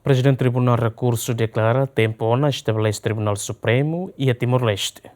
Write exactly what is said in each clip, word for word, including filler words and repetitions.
Prezidente Tribunál Rekursu deklara tempu ona estabelese Tribunál Supremu iha Timor-Leste.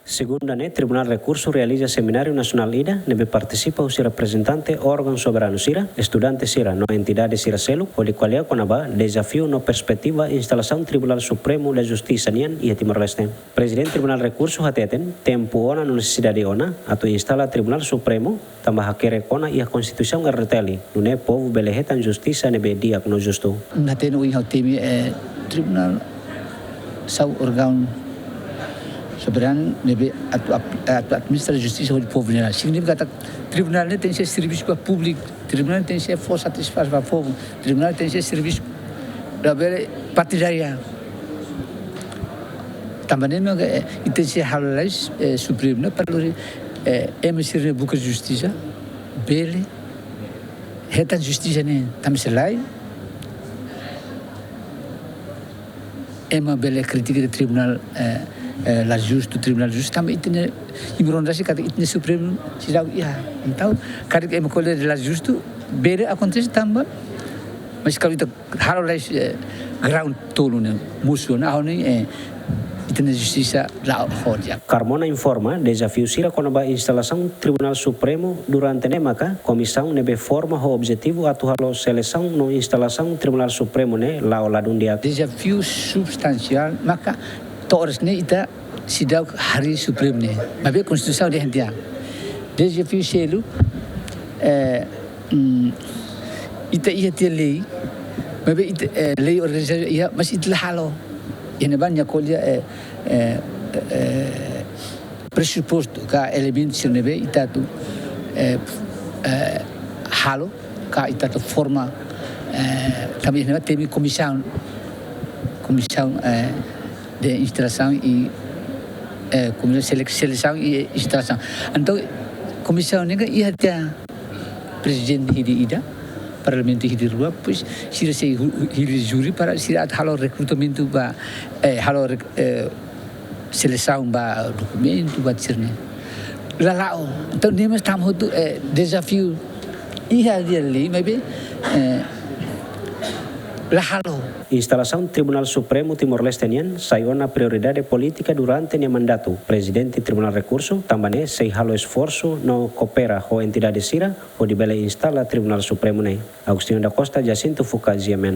Segunda ne'e, Tribunál Rekursu realiza semináriu nasionál ida ne'ebé partisipa husi reprezentante órgaun soberanu sira, estudante sira no entidade sira seluk, hodi ko'alia kona-ba dezafiu no perspetiva instalasaun Tribunál Supremu da Justisa nian iha Timor-Leste. Prezidente Tribunál Rekursu hateten, tempu ona no nesesidade ona atu instala Tribunál Supremu, tanba hakerek ona iha Konstituisaun R D T L, nune'e povu bele hetan justisa ne'ebé di'ak no justu. Natenu iha temi, eh, tribunál sai órgaun soberanu ne'ebé atu ap-, atu administra justisa hodi povu nian. Signifika katak tribunál ne'e tenke servisu ba públiku, tribunál tenke fó satisfasaun ba povu, tribunál tenke servisu, labele partidáriu. Tanba ne'e mak, eh, ita sei halo lalais, eh, Supremu ne'e para lori, eh, ema sira ne'ebé buka justisa bele hetan justisa ne'e. Tanba se lae, ema bele kritika tribunál, eh, eh, la justu, tribunál justu, tanba ita-nia imoralidade katak ita-nia Supremu seidauk iha. Entaun, karik ema ko'alia la justu, bele akontese tanba, mas kalau ita halo lalais, eh, ground tolu ne'e, mosu ona, ha'u ne'e, eh, ita-nia justisa la'o ho di'ak. Carmona informa, dezafiu sira kona-ba instalasaun Tribunál Supremu durante ne'e maka komisaun ne'ebé forma ho objetivu atu halo selesaun no instalasaun Tribunál Supremu ne'e la'o ladún di'ak. Dezafiu substansiál maka to'o oras ne'e ita seidauk harii Supremu ne'e. Maibé Konstituisaun dehan tiha. Dezafiu seluk, eh, mm, ita iha tiha lei, maibé ita, eh, lei organizasaun iha, mas ita la halo. Iha ne'ebá nia ko'alia, eh, eh, eh, presupostu ka elementu sira ne'ebé ita atu, eh, eh, halo ka ita atu forma, eh, tanba iha ne'ebá temi komisaun, komisaun, eh, de instalasaun i, eh, komisaun selek-, selesaun i instalasaun. Entaun, komisaun ne'e iha tiha prezidente hili ida, parlamentu hili rua, depois sira sei hu-, hu-, hili júri para sira atu halo rekrutamentu ba, eh, halo rek-, eh, selesaun ba dokumentu, ba sira-ne'e. La la'o. Entaun, ne'e mós tama hotu, eh, dezafiu iha tiha lei, maibé, eh, la halo. Instalasaun Tribunál Supremu Timor-Leste nian sai ona prioridade polítika durante nia mandatu Prezidente Tribunál Rekursu, tanba ne'e sei halo esforsu no koopera ho entidade sira hodi bele instala Tribunál Supremu ne'e. Agostinho da Costa, Jacinto Fuca, G M N.